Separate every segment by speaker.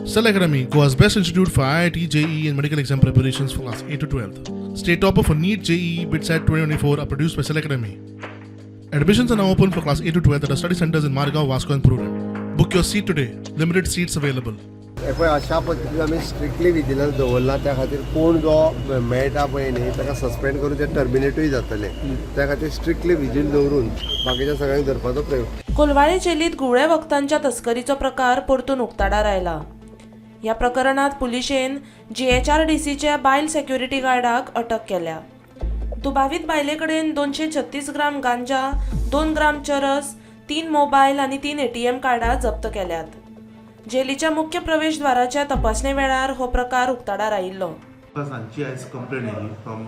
Speaker 1: Cell Academy, Goa's best institute for IIT, JEE, and medical exam preparations for class 8 to 12. State topper for NEET, JEE, BITSAT 2024 are produced by Cell Academy. Admissions are now open for class 8 to 12 at our study centers in Margao, Vasco, and Prudent. Book your seat today. Limited seats available.
Speaker 2: हे पळय, अशा पद्दतीन आमी strictly vigilance दवरला. त्या खातीर कोण जो मेळटा पळय न्ही, ताका सस्पेंड करून ते टर्मिनेटूय जातले. त्या खातीर स्ट्रिक्टली विजील दवरून बाकीच्या सगळ्यांक धरपाचो प्रयत्न.
Speaker 3: कोलवाळे जेलीत घुंवळे वखदांच्या तस्करीचो प्रकार परतून उक्ताडार आयला. ह्या प्रकरणात पुलिशेन जीएचआरडीसीच्या बायल सेक्युरिटी गार्डाक अटक केल्या. दुबावीत बायले कडेन 236 ग्राम गांजा, 2 ग्राम चरस, तीन मोबायल आनी तीन एटीएम कार्डां जप्त केल्यात. जेलीच्या मुख्य प्रवेशद्वाराच्या तपासणे वेळार हो प्रकार उक्ताडार आयिल्लो.
Speaker 4: म्हाका सांजची आयज कंप्लेन येयली फ्रॉम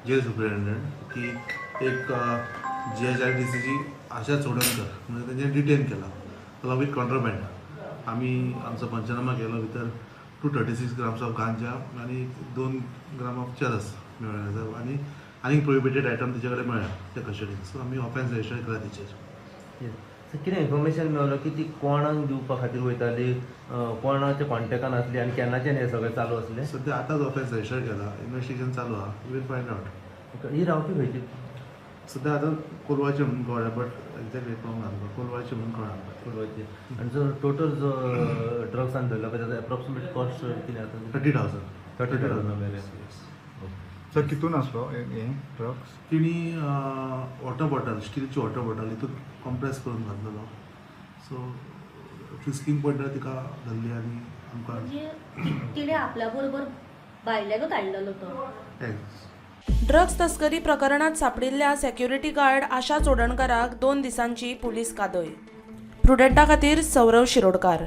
Speaker 4: जेल सुपरिटेंडंट की एक जीएचआरडीसीची आशा चोडणकर म्हणजे तेंच्यानी डिटेन केला अलॉंग विथ कॉन्ट्राबँड. आमी आमचो पंचनामा केलो, भितर 236 grams of गांजा आनी 2 ग्राम ऑफ चरस मेळ्ळें आसा आनी आनीक प्रोहिबिटेड आयटम तेजे कडेन मेळ्ळा त्या कस्टडीन. सो आमी ऑफेन्स रजिस्टर केला तेचेर.
Speaker 5: सो कितें इन्फॉर्मेशन मेवलो की ती कोणाक दिवपा खातीर वयताली, कोणाच्या कॉन्टेक्टान आसली आनी केन्नाच्यान हें सगळें चालू आसलें?
Speaker 4: सद्या आतांच ऑफेन्स रजिस्टर केला, इन्वेस्टिगेशन चालू आहा, वील फायंड आउट.
Speaker 5: ही रावपी खंयची?
Speaker 4: सद्या आतां कोलवाचे म्हणून कळ्ळें, बट एक्झॅक्टली कळूंक ना आमकां. कोलवाचे म्हणून कळ्ळें आमकां.
Speaker 5: कोलवाची. आनी जो टोटल जो ड्रग्सान धरला पळय, ताजो एप्रोक्सिमेट कॉस्ट कितें आसा?
Speaker 4: 30,000.
Speaker 5: 30,000 मेरेन.
Speaker 6: सर, कितून आसलो हे ड्रग्स?
Speaker 4: तिणी वॉटर बॉटल, स्टीलची वॉटर बॉटल हितून कॉम्प्रेस करून घातलेलो. सो फ्रिस्कींग पॉयंटार तिका धरली आनी आमकां
Speaker 7: म्हणजे तिणे आपल्या बरोबर भायल्यानूच हाडलेलो तो?
Speaker 4: येस.
Speaker 3: ड्रग्ज तस्करी प्रकरणात सापडिल्ल्या सेक्युरिटी गार्ड आशा चोडणकराक 2 दिसांची पुलीस कादय. प्रुडंटा खातीर सौरव शिरोडकार.